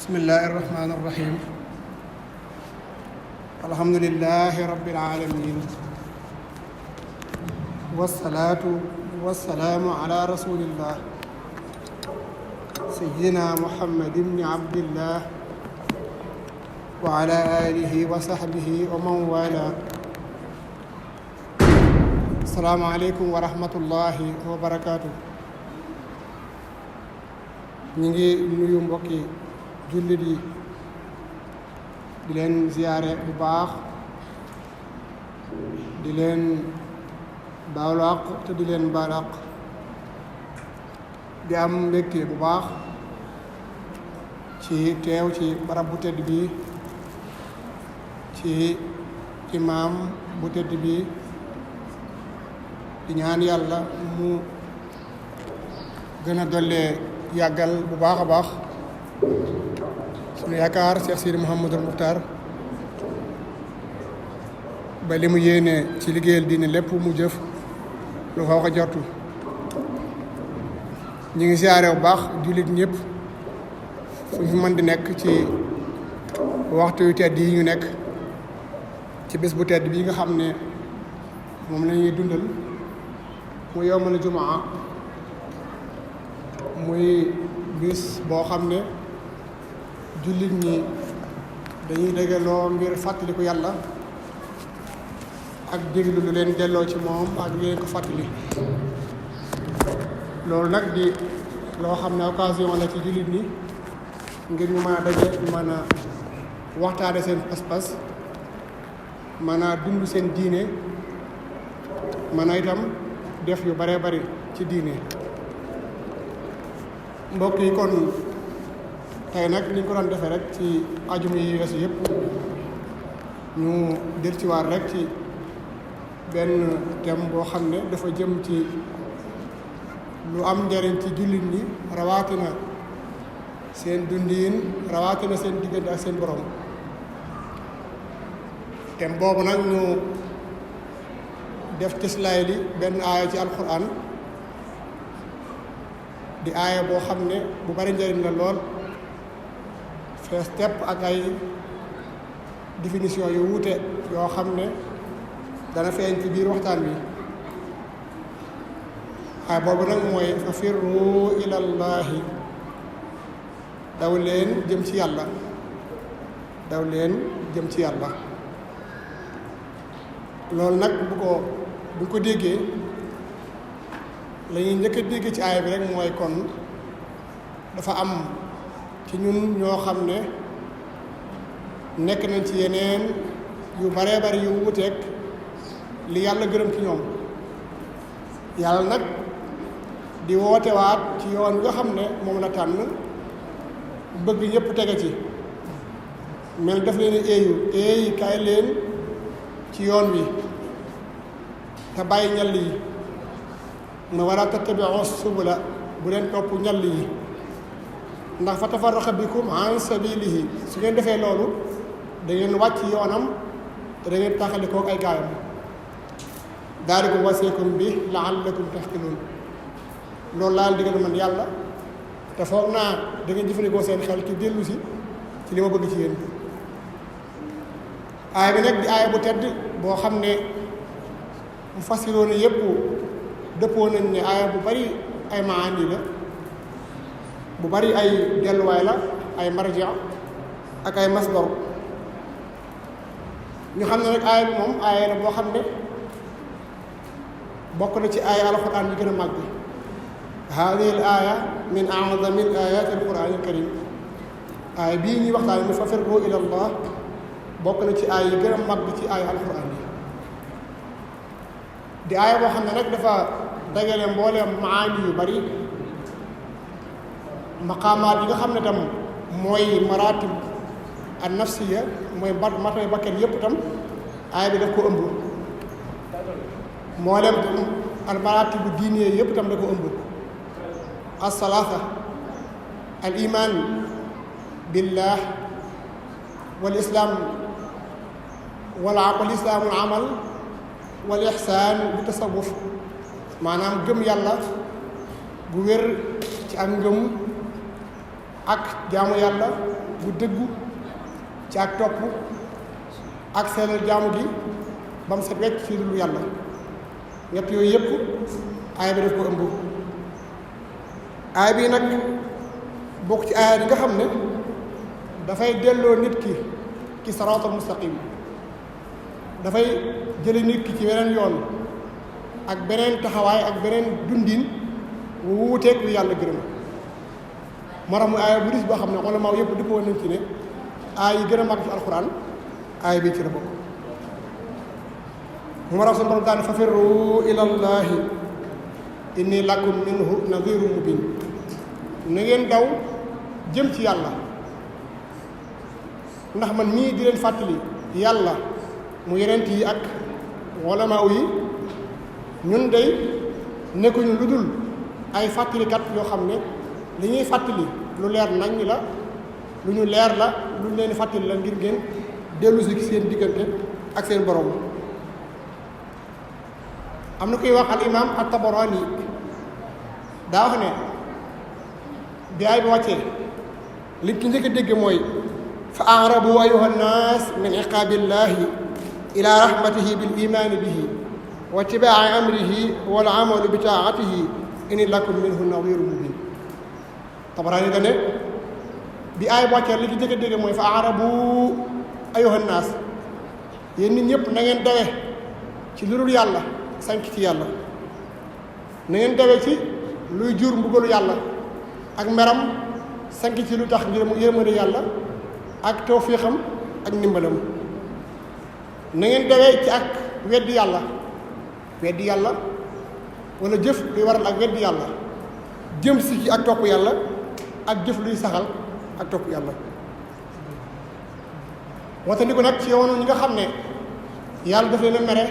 bismillahi irrahmani irrahim alhamdulilahi rabbil alamin wassalaatu wassalaamu ala rasulillah sayyidina muhammad ibni abdillah wa ala alihi wa sahbihi wa man wala. assalaamu aleykum wa rahmatullahi wa barakaatu. ñu ngi nuyu mbokki jullit yi di leen ziyaare bu baax, di leen baalu àq te di leen baal àq, di am mbégte bu baax ci teew ci barab bu tedd bi, ci imaam bu tedd bi, di ñaan yàlla mu gën a dollee yàggal bu baax a baax sunu yaakaar Cheikh Sidi Mouhamadul Muxtaar ba li mu yéene ci liggéeyal diine lépp mu jëf lu xaw a jortu. ñu ngi siyaare bu baax jullit ñëpp fu ñu mën di nekk ci waxtu yu tedd yi ñu nekk ci bés bu tedd bii nga xam ne moom la ñuy dundal mu yowmal jumaa, muy bis boo xam ne jullit ñi dañuy dégaloo ngir fàttaliku yàlla ak déglu lu leen delloo ci moom ak lu leen ko fàttali. loolu nag di loo xam ne occasion la ci jullit ñi ngir ñu mën a daje mën a waxtaane seen pas-pas, mën a dund seen diine, mën a itam def yu bare bari ci diine. mbokk yi kon tey nag ni ñu ko doon defee rek ci ajuma yi weesu yëpp ñu dellusiwaat rek ci benn thème boo xam ne dafa jëm ci lu am njariñ ci jullit ñi, rawatina seen dundiin, rawatina seen diggante ak seen borom. thème boobu nag ñu def cëslaay li benn aaya ci alquran, di aaya boo xam ne bu bari njariñ la lool, fees tepp ak ay définition yu wuute yoo xam ne dana feeñ ci biir waxtaan wi. aaya boobu nag mooy fa firru ilallahi, daw leen jëm ci yàlla, daw leen jëm ci yàlla. loolu nag bu ko déggee la ñuy njëkk a dégg ci aaya bi rek mooy kon dafa am ci ñun ñoo xam ne nekk nañ ci yeneen yu baree bari yu wuuteeg li yàlla gërëm ci ñoom. yàlla nag di wootewaat ci yoon nga xam ne moom la tànn, bëgg ñëpp tege ci, mel daf leen éeyi kaay leen ci yoon wi te bàyyi ñall yi, ma wala tattabi'u subula, bu leen topp ñall yi, ndax fa tafarraqa bikum an sabilihi, su ngeen defee loolu da ngeen wàcc yoonam te da ngeen taxalikoo ay gaayam. daalikum wasiikum bi la'allakum taxqiluun. loolu laa digal man yàlla, te foog naa da ngeen jëfandikoo seen xel ci dellu si ci li ma bëgg ci yéen. aaya bi nag di aaya bu tedd boo xam ne mu fasiroon yépp dëppoo nañ ne aaya bu bari ay maani la, bu bari ay delluwaay la, ay marja ak ay masdar. ñu xam ne nag aaya bi moom aaya la boo xam ne bokk na ci aaya alquran yi gën a màgg. haadihi al aaya min a'zami al ayati al quran al karim. aaya bii ñuy waxtaan mi fa firru ila allah bokk na ci aaya yi gën a màgg ci aaya alquran yi. di aaya boo xam ne nag dafa dagale mbooleem maani yu bari, maqaamaat yi nga xam ne tam mooy maratib an nafsiya, mooy matay bakkan yépp tam aaya bi daf ko ëmb. mbooleem tam al maratibu diine yépp tam da ko ëmb. as-salaasa, al iman billah, wal islam wal islaamul amal, wal ihsaan bi tasawuf, maanaam gëm yàlla gu wér ci ak ngëm ak jaamu yàlla bu dëggu ci ak topp ak sellal jaamu gi ba mu set wecc ci lu yàlla ñett yooyu yëpp aaya bi daf ko ëmb. aaya bi nag bokk ci aaya yi nga xam ne dafay delloo nit ki ci siraatal mustaqim, dafay jële nit ki ci weneen yoon ak beneen taxawaay ak beneen dundin wu wuuteeg lu yàlla gërëm. moo tax muy aaya bu dis boo xam ne ulama yëpp dëppoo nañ ci ne aaya yi gën a mag ci alxuraan aaya bi ci la bokk. mu war a sunu borom daane fa firru ilallahi inni lakum minhu nadirun mubin, na ngeen daw jëm ci yàlla ndax man mii di leen fàttali yàlla mu yonent yi ak ulama yi ñun day nekkuñu lu dul ay fàttalikat yoo xam ne li ñuy fàttali lu leer nañ la, lu ñu leer la, lu ñu leen fàttali la ngir ngeen dellu si seen diggante ak seen borom. am na koy wax al imam at-Tabarani daa wax ne bi ay bi wàccee li ki njëkk a dégg mooy fa arabu ayuha nnaas min iqaabillahi ila rahmatihi bil imaani bihi wa itibaa'i amrihi wal amalu bi taa'atihi inni lakum minhu nadirun mubin. Tabarani da ne bi ay bi wàccee li ki njëkk a dégg mooy fa arabu ayuha nnaas, yéen nit ñëpp na ngeen dawe ci lu dul yàlla sank ci yàlla, na ngeen dawe ci luy jur mbugalu yàlla ak meram sank ci lu tax ngir yërmande yàlla ak tawfiixam ak ndimbalam. na ngeen dawee ci ak weddi yàlla wala jëf luy waral ak weddi yàlla jëm si ci ak topp yàlla ak jëf luy saxal ak topp yàlla. wattandiku nag ci yoonu ñi nga xam ne yàlla daf leen a mere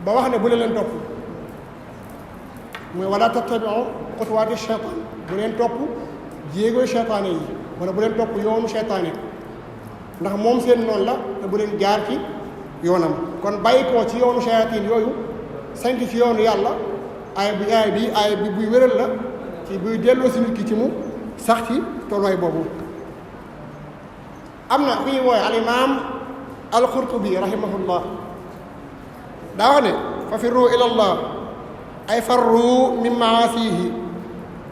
ba wax ne bu leen topp, mooy wala tattabi'u xutuwaati shaytaan, bu leen topp jéegooy shaytaane yi wala bu leen topp yoonu shaytaane ndax moom seen noonu la te bu leen jaar ci yoonam. kon bàyyi koo ci yoonu shayaatiin yooyu sank ci yoonu yàlla aaya bi buy wéral la ci buy delloo si nit ki ci mu sax ci tolluwaay boobu. am na ku ñuy wooye al imaam al Qurtubi rahimahullah daa wax ne fa firru ila allah ay farru min maasihi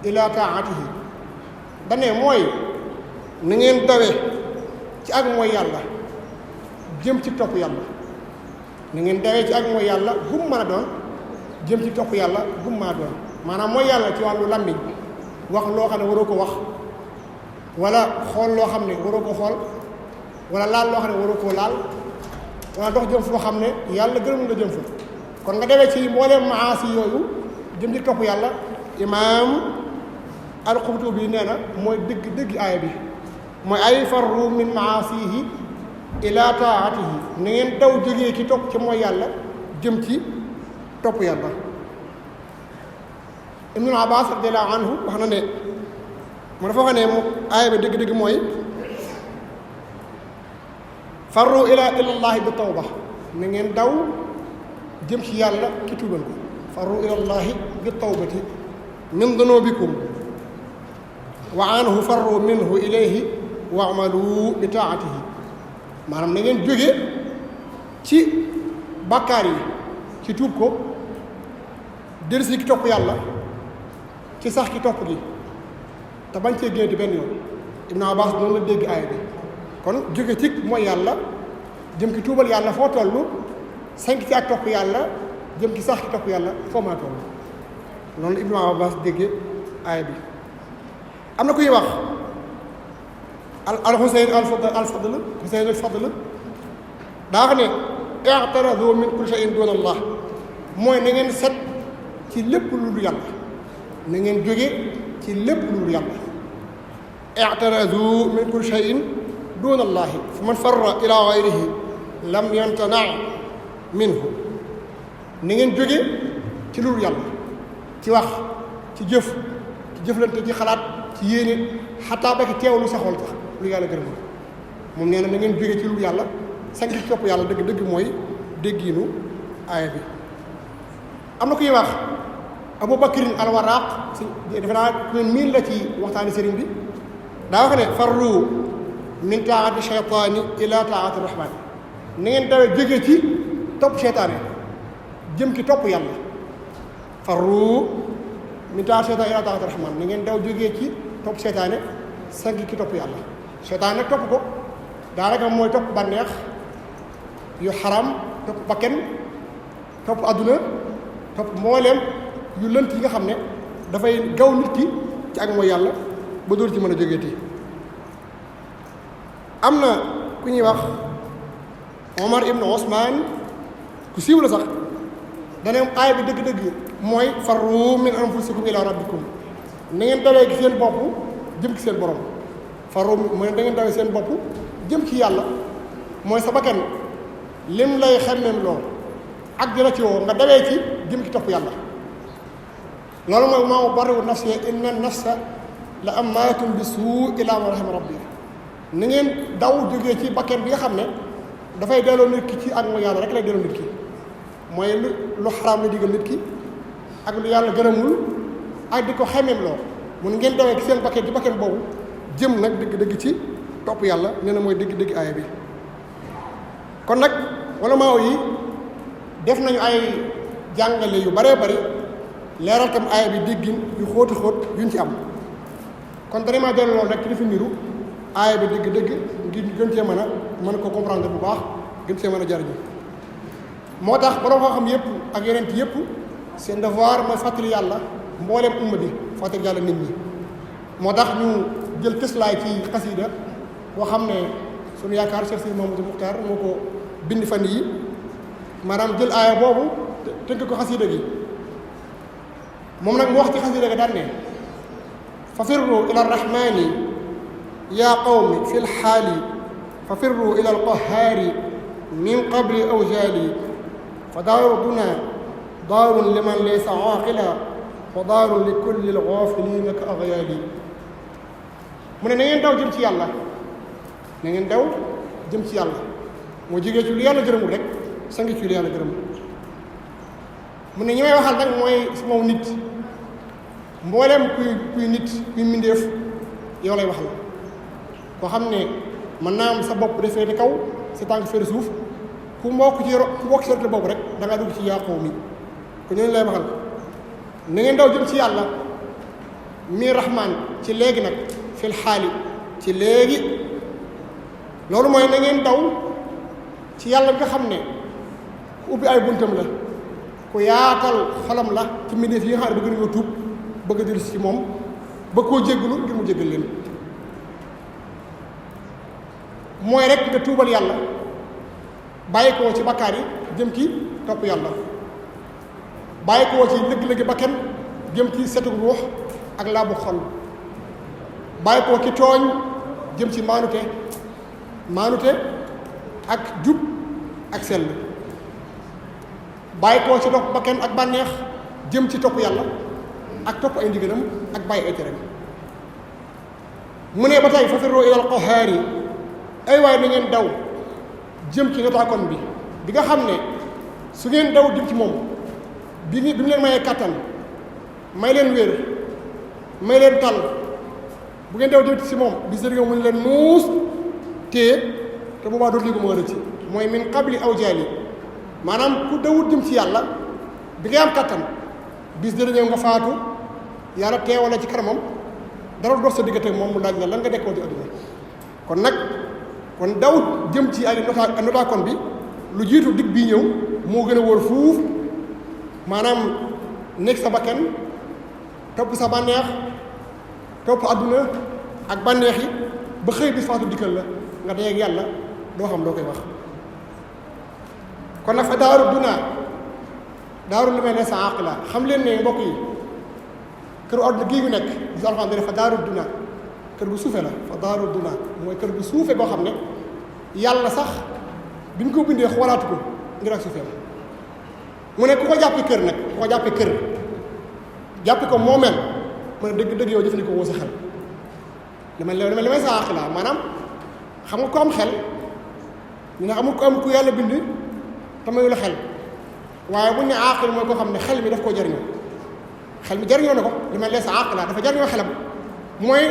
ila taatihi, dane mooy na ngeen dawe ci ak mooy yàlla jëm ci topp yàlla, na ngeen dawee ci ak mooy yàlla gum mën a doon jëm ci topp yàlla gum mën a doon. maanaam mooy yàlla ci wàllu làmmiñ wax loo xam ne waroo ko wax, wala xool loo xam ne waroo ko xool, wala laal loo xam ne waroo koo laal, wala dox jëm foo xam ne yàlla gërëm nga jëm fa. kon nga dewee ci mbooleem maasi yooyu jëm ci topp yàlla. imaam al-Qurtubi nee na mooy dëgg aaya bi mooy ay farru min maasihi ila taatihi, na ngeen daw jógee ci topp ci mooy yàlla jëm ci topp yàlla. Ibnu Abbas radiyallahu anhu wax na ne mu dafa wax ne mu aaya bi dëgg mooy farru ilallahi bi tawba, na ngeen daw jëm ci yàlla ki tuubal ko. farru ilallahi bi tawbati min dunubikum wa anhu farru minhu ilayhi wa amalu bi taatihi, maanaam na ngeen jóge ci bàkkaar yi ci tuub ko dellusi ki topp yàlla ci sax ki topp gi te bañ cee génn di benn yoon. Ibn Abbas noonu la dégg aaya bi. kon jóge ci mooy yàlla jëm ki tuubal yàlla foo toll sank ci ak topp yàlla jëm ki sax ki topp yàlla foo maa toll. noonu la Ibn Abbas déggee aaya bi. am na kuy wax al Husayn al Fadl daa wax ne i'taradu min kulli shay'in duna Allah, mooy na ngeen set ci lépp lu dul yàlla, na ngeen jóge ci lépp lu dul yàlla. i'taradu min kulli shay'in duna Allahi fa man farra ila ghayrihi lam yamtana minhu, na ngeen jóge ci lu dul yàlla ci wax ci jëf ci jëflante ci xalaat ci yéene xataa ba ki teewlu sa xol sax lu yàlla gërëm moom nee na ngeen jóge ci lu yàlla sank ci topp yàlla dëgg mooy déggiinu aaya bi. am na kuy wax Abu Bakrin al-Warraq si defe naa ku miin la ci waxtaani sëriñ bi daa wax ne farru min taati cheytaani ila taati rahmaani na ngeen dawee jógee ci topp cheytaane jëm ci topp yàlla. farru min taati cheytaani ila taati rahmaani na ngeen daw jógee ci topp cheytaane sangi ki topp yàlla. cheytaane nag topp ko daanaka mooy topp bànneex yu xaram, topp bakken, topp adduna, topp mbooleem yu lënt yi nga xam ne dafay gaw nit ki ci ak mooy yàlla ba dóor ci mën a jógeeti. am na ku ñuy wax Omar ibn Ousmane ku siiw la sax dana aaya bi dëgg-dëgg mooy farru min anfusikum ila rabbikum na ngeen dawee ci seen bopp jëm ci seen borom. farru mooy da ngeen dawee seen bopp jëm ci yàlla mooy sa bakkan lim lay xemmem loo ak di la ci woo nga dawee ci jëm ci topp yàlla. loolu mooy maa ubarri'u nafsi inna nafsa la ammaaratun bi suu ila ma rahima rabbi na ngeen daw jógee ci bakkan bi nga xam ne dafay delloo nit ki ci ak mu yàlla rek lay delloo nit ki mooy lu xaraam la digal nit ki ak lu yàlla gërëmul ak di ko xemmem loo mun ngeen dawee ci seen bakkan ci bakkan boobu jëm nag dëgg-dëgg ci topp yàlla nee na mooy dëgg-dëgg aaya bi. kon nag wala maaw yi def nañu ay jàngale yu baree bari leeral tam aaya bi déggin yu xóoti xóot yuñ ci am kon vraiment dellu loolu rek ci dafa niru aaya bi dëgg-dëgg ngir gën cee mën ko comprendre bu baax gën cee mën a jariñu. moo tax borom xam-xam yëpp ak yonent yëpp seen devoir mooy fàttali yàlla mbooleem umma bi fàttali yàlla nit ñi. moo tax ñu jël tëslaay ci xasida boo xam ne sunu yaakaar Cheikh Sidi Mamadou Muxtaar moo ko bind fan yi maanaam jël aaya boobu tënk ko xasida gi moom nag mu wax ci xasida ga daan ne fa firru ila arrahmani yaa qawmi fi lxaali fa firru ila alqahaari min qabli awjaali fa daaru duna daarun liman laysa aaqila wa daarun li kulli algaafilina ka agyaali mu ne na ngeen daw jëm ci yàlla na ngeen daw jëm ci yàlla moo jógee ci lu yàlla gërëmul rek sangi ci lu yàlla gërëmul mu ne ñi may waxal nag mooy si moom nit mbooleem kuy nit kuy mbindéef yow lay waxal koo xam ne mën naa am sa bopp defee di kaw sa tànk fee suuf ku mbokk ci rek boobu rek da ngaa dugg ci yaa qawmi ko ñooñu lay waxal na ngeen daw jëm ci yàlla mi rahmaan ci léegi nag fil xaali ci léegi loolu mooy na ngeen daw ci yàlla nga xam ne ku ubbi ay buntam la ku yaatal xolam la ci mbindeef yi nga xam ne bëgg nañoo tuub bëgg a dellu si ci moom bëgg koo jéggalu ngir mu jéggal leen mooy rek nga tuubal yàlla bàyyi koo ci bakkaar yi jëm ci topp yàlla bàyyi koo ci lëgg-lëggi bakkan jëm ci setu ruux ak laabu xol bàyyi koo ci tooñ jëm ci maanute ak jub ak sell bàyyi koo ci topp bakkan ak bànneex jëm ci topp yàlla ak topp ay ndigalam ak bàyyi ay teram mu ne ba tey fa firru ilal qahaari ay waay na ngeen daw jëm ci notaakon bi nga xam ne su ngeen daw jëm ci moom bi mu leen mayee kàttan may leen wér may leen tal bu ngeen daw jëm ci moom bis dëgg mu ne leen muus téye te boobaa dootu li ko mën a ci mooy min qabli awjaali maanaam ku dawut jëm ci yàlla bi ngay am kàttan bis dëgg nga faatu yàlla teewal la ci kanamam dara dox sa diggante moom mu laaj la lan nga dekkoon ci adduna kon nag kon daw jëm ci ay notaakon bi lu jiitu dig bii ñëw moo gën a wóor fuuf maanaam nekk sa bakkan topp sa bànneex topp adduna ak bànneex yi ba xëy bis faatu dikkal la nga dajeeg yàlla doo xam loo koy wax kon nag fa daaru li may ne sa àq la xam leen ne mbokk yi këru adduna gii ñu nekk gis alxam ne fa daaru duna kër gu suufe la fa daaru duna mooy kër gu suufe boo xam ne yàlla sax bi ñu ko bindee xoolaatu ko ngir ak suufee mu ne ku ko jàppee kër nag ku ko jàppee kër jàppe ko moomeel mu ne dëgg yow jëfandikoo woo sa xel li may sa àq la maanaam xam nga ko am xel ñu ne amul ko am ku yàlla bind te mayu la xel waaye bu ñu ne àqil mooy koo xam ne xel mi daf koo jariñoo xel mi jariñoo na ko li may lee sa àq la dafa jariñoo xelam mooy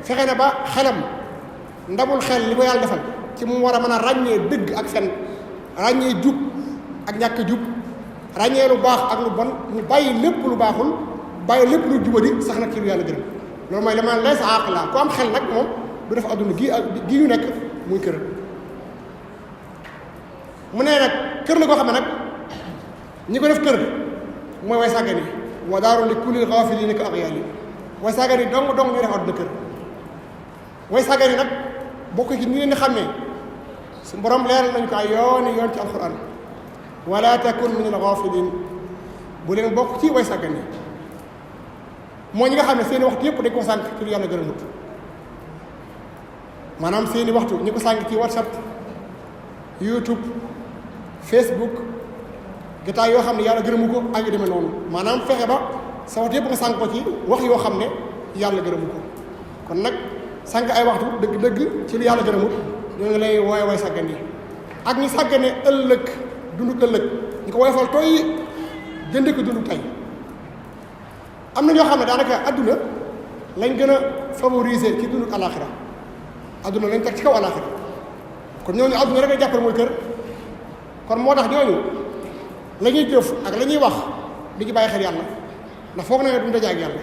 fexe na ba xelam ndabul xel li ko yàlla defal ci mu war a mën a ràññee dëgg ak fen ràññee jub ak ñàkk jub ràññee lu baax ak lu bon mu bàyyi lépp lu baaxul bàyyi lépp lu jubadi sax nag ci lu yàlla gërëm loolu mooy li ma lees aqla ku am xel nag moom du def adduna gi ñu nekk muy kër mu ne nag kër la koo xam ne nag ñi ko def kër mooy way sàggan yi wa daaru li kulli gaafiliina ka axyaali way sàggan yi dong ñu def adduna kër way sàggan yi nag bokk ci ni leen di xàmmee su borom leeral nañu ko ay yoon ci alquran wala takun min al gaafiliin bu leen bokk ci way sàggan yi moo ñi nga xam ne seeni waxtu yëpp dañ ko sànq ci lu yàlla gërëmut maanaam seeni waxtu ñi ko sànq ci WhatsApp YouTube Facebook gataay yoo xam ne yàlla gërëmu ko ak yu demee noonu maanaam fexe ba sa waxtu yëpp nga sànq ko ci wax yoo xam ne yàlla gërëmu ko kon nag sànq ay waxtu dëgg ci lu yàlla gërëmut ñoo ngi lay wooye way sàggan yi ak ñi sàggane ëllëg dundu ëllëg ñu ko woyofal tooy jënde ko dundu tey am na ñoo xam ne daanaka adduna lañ gën a favoriser ci dundu alaxira adduna lañ teg ci kaw alaxira kon ñooñu adduna rek a jàppal mooy kër kon moo tax ñooñu la ñuy jëf ak la ñuy wax di ci bàyyi xel yàlla ndax foog na ne duñ daje ak yàlla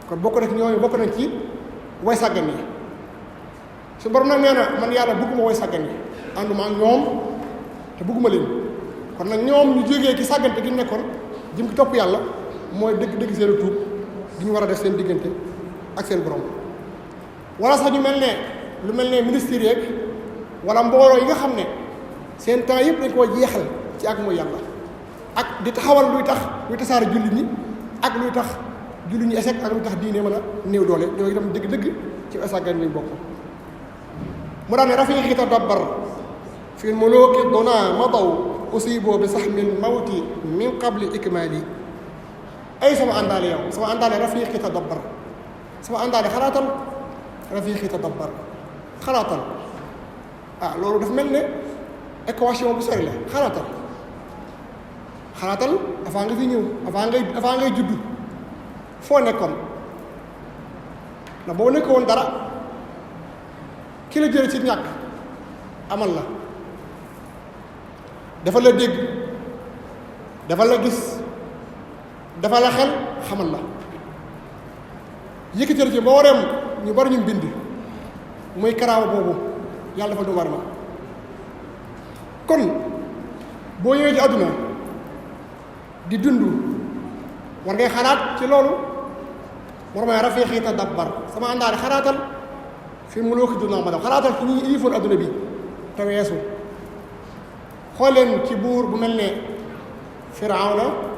kon bokk nañ ci way sàggan yi su borom nag nee na man yàlla bëgguma way sàggan yi ànduma ak ñoom te bëgguma leen kon nag ñoom ñu jógee ci sàggante gi nekkoon jëm ki topp yàlla mooy dëgg seen tuub di ñu war a def seen diggante ak seen borom wala sax ñu mel ne lu mel ne ministère yeeg wala mbooloo yi nga xam ne seen temps yëpp dañ koo jeexal ci ak mooy yàlla ak di taxawal luy tasaare jullit ñi ak luy tax jullit ñi échec ak luy tax diine mën a néew doole yooyu itam dëgg ci sàggan lañ bokk mu daan ne rafiqi tadabbar fi muluki dona madaw usibo bi saxmil mawti min qabli ikmaali ay sama àndaale yow sama àndaale rafiqi tadabbar sama àndaale xalaatal rafiqi tadabbar xalaatal loolu dafa mel ne équation bu sori la xalaatal avant nga fi ñëw avant ngay juddu foo nekkoon ndax boo nekkoon dara ki la jële ci ñàkk amal la dafa la dégg dafa la gis dafa la xel xamal la yëkkatal ci boo reem ñu bari ñu bind muy karaawa boobu yàlla dafa du war ma kon boo ñëwee ci àdduna di dund war ngay xalaat ci loolu war may rafiqi tadabbar sama àndaale xalaatal fi mu looki duna ma def xalaatal ci ñi ilifoon àdduna bi te weesu xool leen ci buur bu mel ne Firawna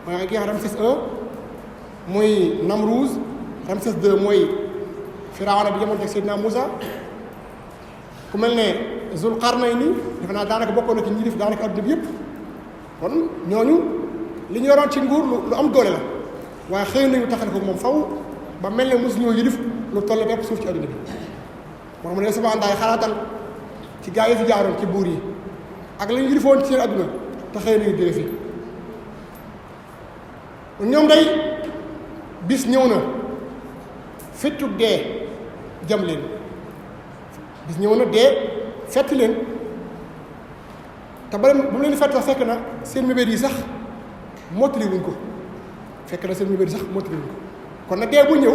mooy ki nga xam Ramsès I muy Namruuz Ramsès II mooy Firawna bi jamono teg Seydina Moussa ku mel ne Zulqarnayni defe naa daanaka bokkoon na ci ñi def daanaka àdduna bi yëpp kon ñooñu li ñu yoroon ci nguur lu am doole la waaye xëy nañu taxal ko moom faw ba mel ne mosu ñoo yilif lu toll bépp suuf ci àdduna bi moo xam ne sama àndaay xalaatal ci gaa yi fi jaaroon ci buur yi ak la ñu yilifoon ci seen àdduna te xëy nañu jóge fi ñoom day bis ñëw na fettu dee jam leen bis ñëw na dee fett leen te ba mu leen fett sax fekk na seen mébét yi sax mottali wuñ ko fekk na seen mébét yi sax mottali wuñ ko kon nag dee bu ñëw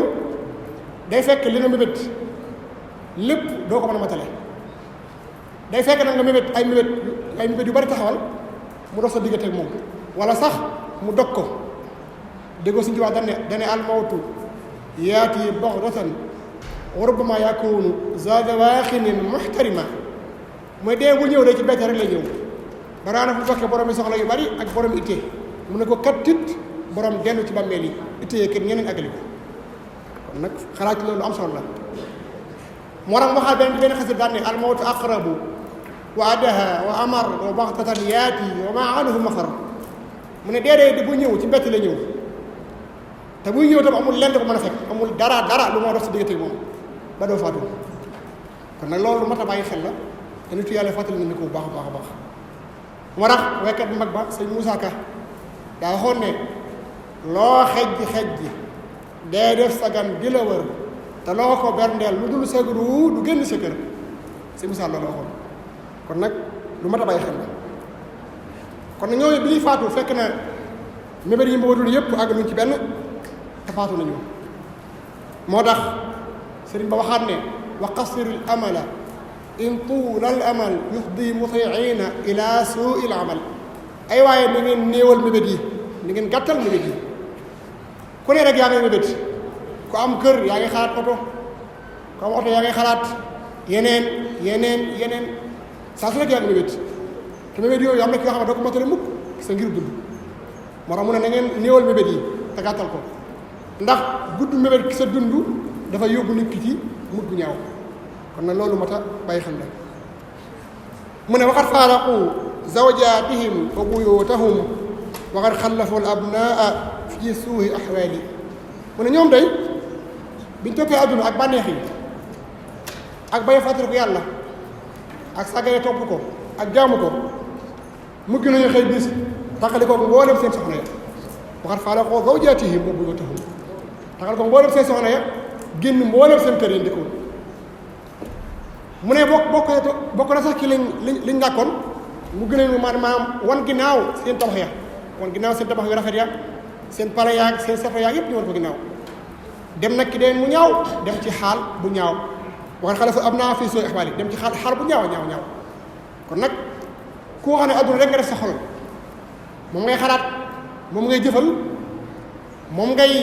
day fekk li nga mébét lépp doo ko mën a matale day fekk nag nga mébét ay mébét yu bari taxawal mu dox sa diggante ak moom wala sax mu dog ko déggoo suñu ci wax dane almawtu yaati baxdatan wa rubbama yakunu zaada waaxinin muxtarima mooy dee bu ñëw day ci bette rek lay ñëw baraana fu fekkee borom yi soxla yu bari ak borom ittee mu ne ko kattit borom dellu ci bàmmeel yi ittee kenn ñeneen àggali ko kon nag xalaat ci loolu am solo la moo tax waxaat benn xasir daan ne almawtu aqrabu wa adaha wa amar wa baxdatan yaati wa ma anhu mafar mu ne dee bu ñëw ci bett la ñëw te buy ñëw tam amul lenn ko mën a fekk amul dara lu moo dox si diggante moom ba doo faatu kon nag loolu mat a bàyyi xel la te nitu yàlla fàttali na ni ko bu baax a baax a baax moo tax waykat bu mag ba sëñ Moussa Ka daa waxoon ne loo xejji dee def sagan di la wër te loo ko berndeel lu dul sa ruu du génn sa kër si misaal loolu waxoon kon nag lu mat a bàyyi xel la kon nag ñooñu bi ñuy faatu fekk na mébét yi mbëbëtul yëpp àgg luñ ci benn te faatu nañu moo tax sëriñ ba waxaat ne wa qasiril amala in tuula al amal yufdi mutiina ila suu il amal ay waaye ni ngeen néewal mébét yi ni ngeen gàttal mébét yi ku ne rek yaa ngay mébét ku am kër yaa ngi xalaat oto ku am oto yaa ngi xalaat yeneen saa su nekk yaa ngi mébét te mébét yooyu am na ki yoo xam ne doo ko matale mukk sa ngir dund moo tax mu ne na ngeen néewal mébét yi te gàttal ko ndax gudd mébét ki sa dund dafa yóbbu nit ki ci mujj gu ñaaw kon nag loolu mat a bàyyi xel la mu ne waqad faaraqu zawjaatihim wa buyuutahum waqad xallafu al abnaa fi suuhi ahwaali mu ne ñoom day biñ toppee adduna ak bànneex yi ak bay fàttaliku yàlla ak sàggane topp ko ak jaamu ko mujj nañu xëy bis taxali ko mboolem seen soxna ya waxat faala ko zawjaatihim wa buyuutahum taxali ko mboolem seen soxna ya génn mboolem seen kër yi ndikoon mu ne bokk na sax ci liñ ñàkkoon mu gën a maanaam wan ginnaaw seen tabax ya wan ginnaaw seen tabax yu rafet ya seen pale yaag seen seto yaag yëpp ñu wan ko ginnaaw dem nag ki deen mu ñaaw dem ci xaal bu ñaaw waxat xale fa am naa fii sooy axbaali dem ci xaal bu ñaaw kon nag koo xam ne adduna rek nga def sa xol moom ngay xalaat moom ngay jëfal moom ngay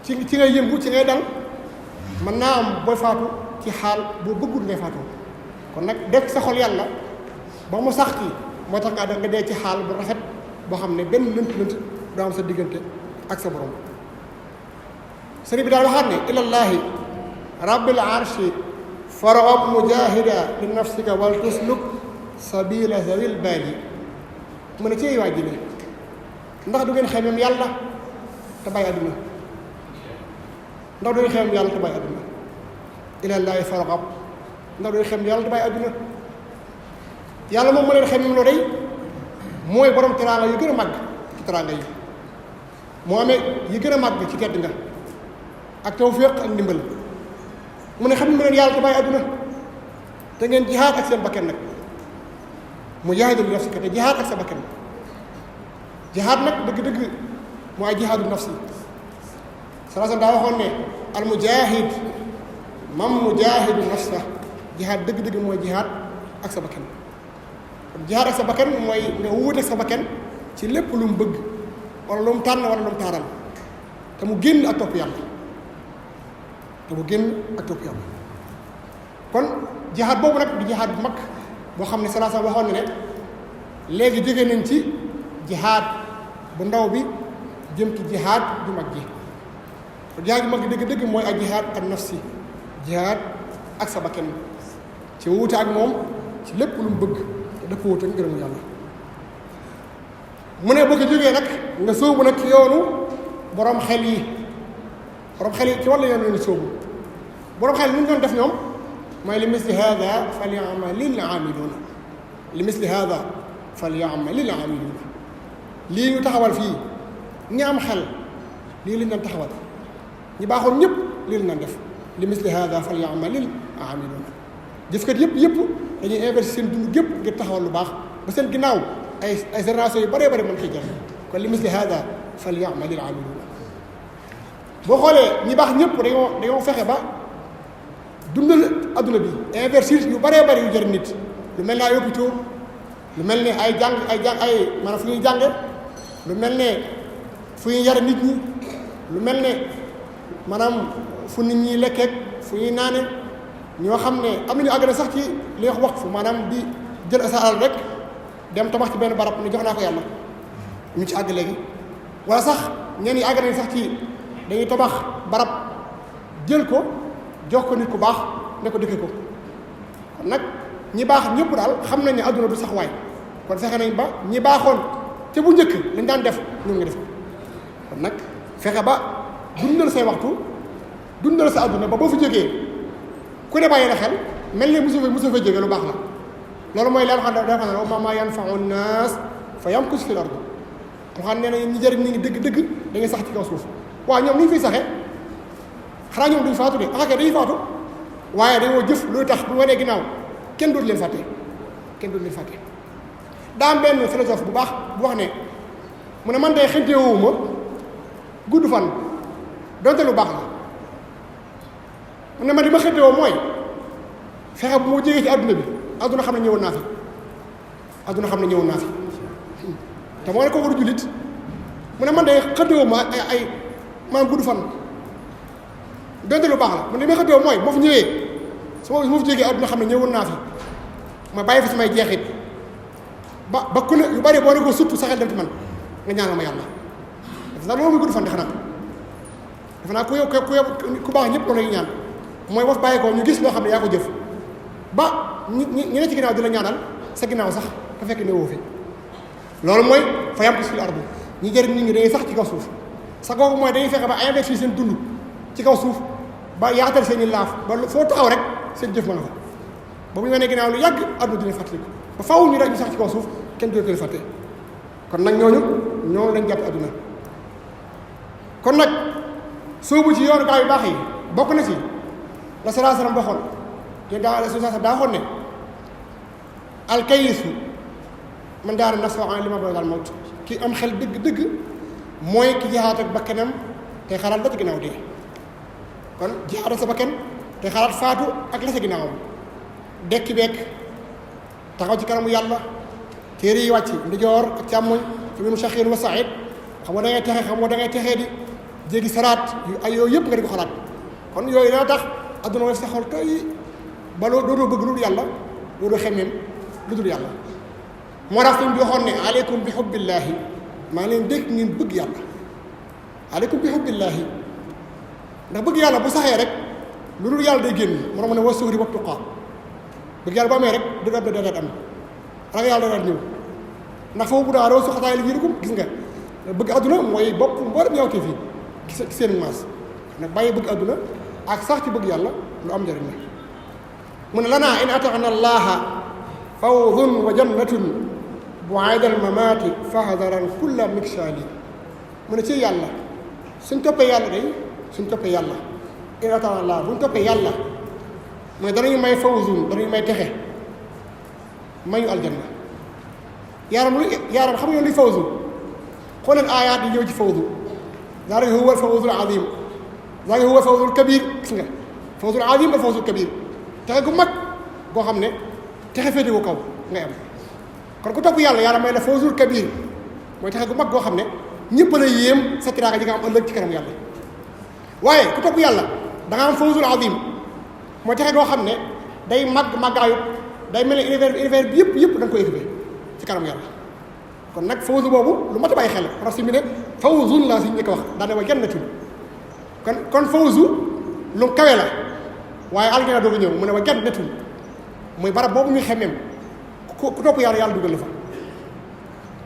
ci ngay yëngu ci ngay dal mën naa am booy faatu ci xaal boo bëggul ngay faatu kon nag def sa xol yàlla ba mu sax ci moo tax nga dee ci xaal bu rafet boo xam ne benn lënt doo am sa diggante ak sa borom sëriñ bi daal waxaat ne ilallahi rabbil arshi farab mujahida li nafsika wal tusluk sabila zawil baali mu ne ci waa ji ne ndax du ngeen xemem yàlla te bàyyi adduna ndax du ngeen xemem yàlla te bàyyi adduna ilallahi farab ndax du ngeen xemem yàlla te bàyyi adduna yàlla moom ma leen xemem loo day mooy borom teraanga yu gën a màgg ci teraanga yi moo amee yi gën a màgg ci tedd nga ak tawfiq ak ndimbal mu ne xam ne leen yàlla te bàyyi adduna te ngeen jihaad ak seen bakken nag mu jaahidu li nafsika te jihaad ak sa bakken jihaad nag dëgg-dëgg mooy jihaadu nafsi salaasan daa waxoon ne al mujahid mam mujahidu nafsa jihaad dëgg-dëgg mooy jihaad ak sa bakken jihaad ak sa bakken mooy nga wuute ak sa bakken ci lépp lu mu bëgg wala lu mu tànn wala lu mu taaral te mu génn ak topp yàlla kon jihaad boobu nag di jihaad bu mag boo xam ne salaasan waxoon ne léegi jóge nañ ci jihaad bu ndaw bi jëm ci jihaad bu mag ji jihaad bu mag gi dëgg-dëgg mooy ak jihaad ak nafsi jihaad ak sa bakken ci wuute ak moom ci lépp lu mu bëgg te dafa wuute ngërëmu yàlla mu ne boo ko jógee nag nga sóobu nag ci yoonu borom xel yi ci wàllu yoon leen sóobu borom xel yi ñu doon def ñoom mooy li misli hada falyamalil aamiluuna lii ñu taxawal fii ñi am xel lii lañ doon taxawal ñi baaxoon ñëpp lii lañ doon def li misli hada falyamalil aamiluuna jëfkat yëpp dañuy investir seen dund gépp ngir taxawal lu baax ba seen ginnaaw ay génération yu bëree bëri mën ciy jël kon li misli hada falyamalil aamiluuna boo xoolee ñi baax ñëpp dañoo fexe ba dundal adduna bi investir yu bëree bëri yu jëriñ nit lu mel ne ay hôpitaux lu mel ne ay maanaam fu ñuy jànge lu mel ne fu ñuy yare nit ñi lu mel ne maanaam fu nit ñi lekkeek fu ñuy naane ñoo xam ne am nañu àgg na sax ci li wax waqf maanaam di jël sa alal rek dem tabax ci benn barab ne jox naa ko yàlla ñu ci àgg léegi wala sax ñenn yi àgg nañ sax ci dañuy tabax barab jël ko jox ko nit ku baax ne ko dëkke ko kon nag ñi baax ñëpp daal xam nañ ne adduna du sax waay kon fexe nañ ba ñi baaxoon te bu njëkk lañ daan def ñoom nga def kon nag fexe ba dundal say waxtu dundal sa adduna ba boo fi jógee ku ne bàyyi na xel mel ne mosu fa jógee lu baax la loolu mooy leen xam ne dafa ne wa maa yanfa'u naas fa yamkus fil ard xam ne ñi jëriñ ñi ngi dëgg dañuy sax ci kaw suuf waaw ñoom ni ñu fiy saxee xanaa ñoom duñ faatu de ah kay dañuy faatu waaye dañoo jëf luy tax bu wanee ginnaaw kenn dootu leen fàtte kenn dootu leen fàtte. daa am benn philosophe bu baax bu wax ne mu ne man de xënteewuma gudd fan donte lu baax la mu ne man li ma xëntewoo mooy fexe bu mu jógee ci adduna bi adduna xam ne ñëwoon naa fi adduna xam ne ñëwoon naa fi te moo ne ko war a jullit mu ne man de xëntewuma ay maanaam gudd fan donte lu baax la mu ne li ma xëntewoo mooy moo fi ñëwee su ma fi jógee adduna xam ne ñëwoon naa fi ma bàyyi fi samay jeexit ba ku ne yu bari boo ne ko surtout saxel dem ci man nga ñaanal ma yàlla dafa naa loolu muy gudd fan de xanaa dafa naa ku baax ñëpp loolu lañuy ñaan mooy wax bàyyi ko ñu gis loo xam ne yaa ko jëf ba ñi ne ci ginnaaw di la ñaanal sa ginnaaw sax te fekk ne woo fi loolu mooy fa yamkus fil ardi ñi jëriñ nit ñi dañuy sax ci kaw suuf sa googu mooy dañuy fexe ba investir seen dund ci kaw suuf ba yaatal seen i laaf ba foo taxaw rek seen jëf ma nga fa ba bu ñu wanee ginnaaw lu yàgg àdduna dina fàttaliku ba faaw ñu rek ñu sax ci kaw suuf kenn du leen fàtte kon nag ñooñu lañ jàpp àdduna kon nag soobu ci yoonu gaa yu baax yi bokk na ci la sallallahu alayhi wasallam waxoon te daa waxoon ne alkayisu man daara nafsahu an lima ba'da al mawt ki am xel dëgg-dëgg mooy ki jihaat ak bakkanam te xalaat ba ci ginnaaw dee kon jihaat sa bakkan te xalaat faatu ak la sa ginnaawam dekki bekk taxaw ci kanamu yàlla téere yi wàcc ndijoor ak càmmoñ fi mu shaqiin wa sa'iid xam nga da ngay texe xam nga da ngay texee di jéggi saraat ay yooyu yëpp nga di ko xalaat kon yooyu dana tax adduna wa sa xol tey ba doodoo bëgg lu dul yàlla doodoo xemmeem lu dul yàlla moo tax suñ bi waxoon ne aleykum bi xubbillaahi maa ngi leen dégg ngeen bëgg yàlla aleykum bi xubbillaahi ndax bëgg yàlla bu saxee rek lu dul yàlla day génn moo tax ma ne wa suhri wa tuqaa bëgg yàlla bu amee rek dëgg am na dëgg am ragal yàlla dana ñëw ndax foofu bu daa roo suxataay li jiirukum gis nga bëgg adduna mooy bopp mboolem ñëwtee fii gis seen maas nag bàyyi bëgg adduna ak sax ci bëgg yàlla lu am njëriñ la mu ne lanaa in ata'na allaha fawdun wa jannatun bu'ayda al-mamaati fahdaran kulla mikshaali mu ne ci yàlla suñ toppee yàlla day suñ toppee yàlla in ata'na allaha buñ toppee yàlla mu ne danañu may fawzun danañu may texe mayu aljanna yaaram xam nga luy fawzu xooleen aayaat yi ñëw ci fawzu zaalika huwa al-fawzul aziim zaalika huwa al-fawzul kabiir gis nga fawzul aziim ak fawzul kabiir texe gu mag goo xam ne texe féete gu kaw ngay am kon ku topp yàlla may la fawzul kabiir mooy texe gu mag goo xam ne ñëpp la yéem sa tiraanga ji nga am ëllëg ci kanam yàlla waaye ku topp yàlla da nga am fawzul aziim mooy texe goo xam ne day màggaayu day mel ne univers bi yëpp da nga koy équipé ci kanam yàlla kon nag fawzu boobu lu mat a bàyyi xel la si mi ne fawzun laa si njëkk wax daane wa jannatin kon fawzu lu kawe la waaye aljana dooga ñëw mu ne wa jannatin muy barab boobu ñuy xemmeem ku topp yàlla dugal la fa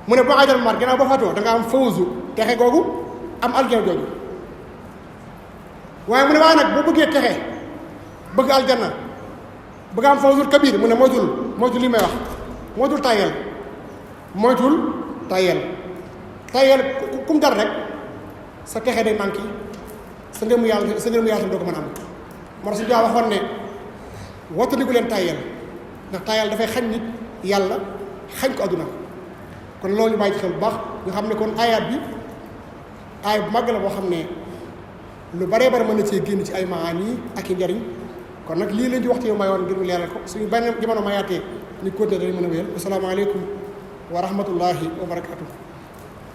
mu ne boo ajal mar gannaaw ba faatoo da nga am fawzu texe googu am aljana jooju waaye mu ne waaye nag boo bëggee texe bëgg aljanna bëgg am fawzul kabir mu ne moytul li may wax moytul tayel kum dar rek sa texe day manqué sa ngërëmu yàlla doo ko mën a am moo tax si jaa waxoon ne wattandiku leen tayel ndax tayel dafay xañ nit yàlla xañ ko adduna kon loolu ñu bàyyi ci xel bu baax ñu xam ne kon ayaat bi aaya bu màgg la boo xam ne lu baree bari mën na cee génn ci ay maani ak i njariñ kon nag lii leen ci waxtu yu mayoon ngir mu leeral ko suñu benn jamono mayaatee ñu continuer dañu mën a wéyal asalaamaaleykum wa rahmatullahi wa barakatuh